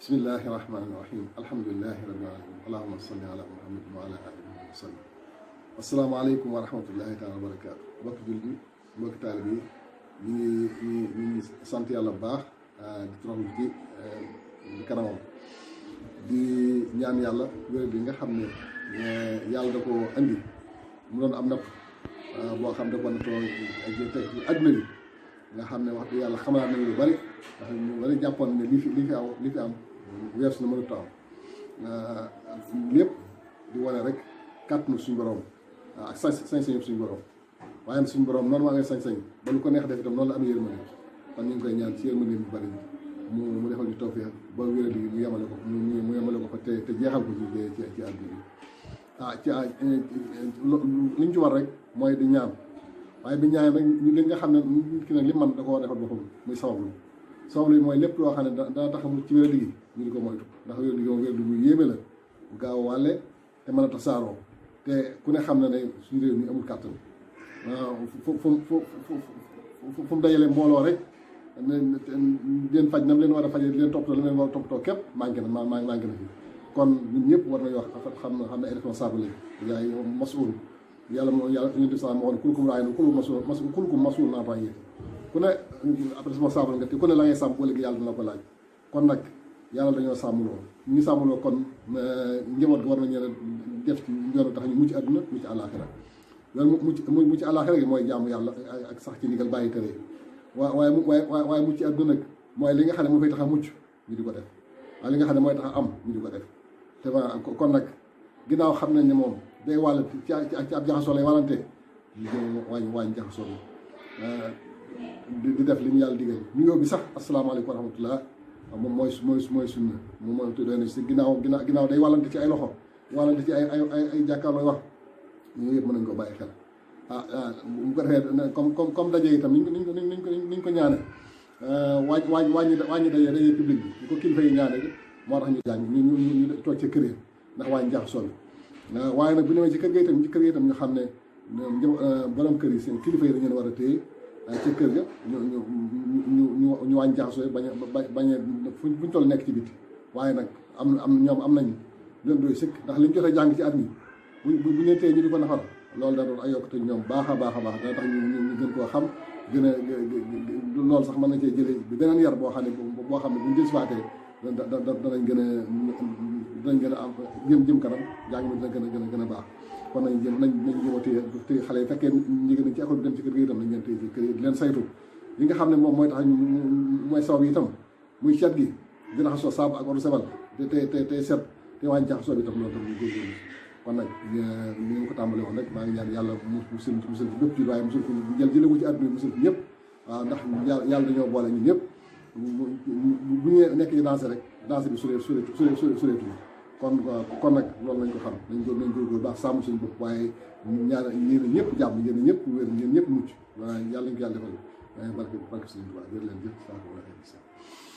bismillahi rahmaani rahim alhamdulilahi rabbil alamin allahumma salli ala muhammad wa ala alihi wa sallam asalaamaaleykum wa rahmatullahi taala wa barakaatu mbokki jullit yi mbokki taalibe yi ñu ngi sant yàlla bu baax di toroxlu ci di kanamam di ñaan yàlla wér bi nga xam ne yàlla da ko andi mu doon am napp boo xam da ko nattoo teg ci adduna bi nga xam ne wax dëgg yàlla xamal nañ lu bari ndax ñu bari jàppoon ne li fi am weesu na mënut a am lépp di wane rek kàttanu suñu borom ak sañ-sañu suñu borom waaye suñu borom noonu maa ngi sañ-sañ ba lu ko neex def itam noonu la amee yërmande kon ñu ngi koy ñaan ci yërmande bu bari mu defal ñu tawfiix ba wéra di mu yemale ko mu yemale ko fa te jeexal ko ci àdduna bi li ñu ci war rek mooy di ñaan waaye bi ñaan rek li nga xam ne nit ki nag li man da ko war a defal boppam muy sabablu yi mooy lépp loo xam ne dana tax mu ci wéra digi ñu di ko moytu ndax wéra digi moom wéra di bu yéeme la bu gaaw a wàlle te mën a tasaaroo te ku ne xam ne ne suñu réew mi amul kàttan fu mu dajale mbooloo rek leen faj nam leen war a fajee leen toppatoo la leen war a toppatoo képp manqué na fi kon ñun ñëpp war nañu wax xam ne ay responsable lañ yaay masuul yàlla ñu def sax ma waxoon kullukum raa'in kullukum mas'uulun an ra'iyyatihi ku ne responsable nga te ku ne la ngay sàmm bu ëllëgee yàlla dina ko laaj kon nag yàlla dañoo sàmmuloo ñu sàmmuloo kon njaboot gi war nañu leen def ci yoonu tax ñu mucc àdduna mucc àllaaxira loolu mucc àllaaxira gi mooy jaamu yàlla ak sax ci ndigal bàyyi tere waaye mucc àdduna nag mooy li nga xam ne moo fay tax a mucc ñu di ko def waaye li nga xam ne mooy tax a am ñu di ko def te kon nag ginnaaw xam nañ ne moom day wàll ci ab jaxasoo lay wàllante ñu jëm wàññi jaxasoo bi di def li ñu yàlla digal nuyoo bi sax asalaamaaleykum wa rahmatullah moom mooy sunna moom mooy doy na si ginnaaw day wàllante ci ay loxo wàllante ci ay jàkkaarlooy wax ñooñu yëpp mën nañ ko bàyyi xel bu ko defee comme daje itam niñ ko ñaane wàññi daje public bi ñu ko kilifa yi ñaane moo tax ñu jàng ñu toog ci kër yi ndax wàññi jaxasoo bi waaye nag bu ñëwee ci kër ga itam ñu xam ne borom kër yi seen kilifa yi dañu leen war a téye ci kër ga ñu wàññi jaxasoo yi bañ a fuñ toll nekk ci biti waaye nag ñoom am nañ leen doy sëkk ndax liñ jot a jàng ci at mi bu ñu téye ñu di ko nafar loolu da doon ay yokkute ñoom baax a baax dana tax ñu gën koo xam gën a loolu sax mën na cee jëlee bi beneen yar boo xam ne buñ jël siwaatee danañ gën a am jëm kanam jàng mi dina gën a baax kon nañ jëm a téye xale yi fekkee ñu gën a ci école bi dem ci kër gi itam nañ leen téye ci kër yi di leen saytu li nga xam ne moom mooy tax mooy sabab yi itam muy seet gi dina xasoo saabu ak odu sebal te seet te wàññi jaxasoo bi itam loolu tam ñu góorgóorlu kon nag ni nga ko tàmbalee woon rek maa ngi ñaan yàlla musul ci bépp ci waaye musul ko jële ko ci àdduna musul ko ñëpp waaw ndax yàlla dañoo boole ñun ñëpp bu ñu nekk ci danse rek danse bi sureetu kon nag loolu lañ ko xam nañ góorgóorlu baax sàmm suñu bopp waaye ñaan yéen ñëpp jàmm yéen ñëpp wér yéen ñëpp mucc waaye yàlla ñu ko yàlla defal barke suñu Tuubaa jërë leen jëf saa ko waxee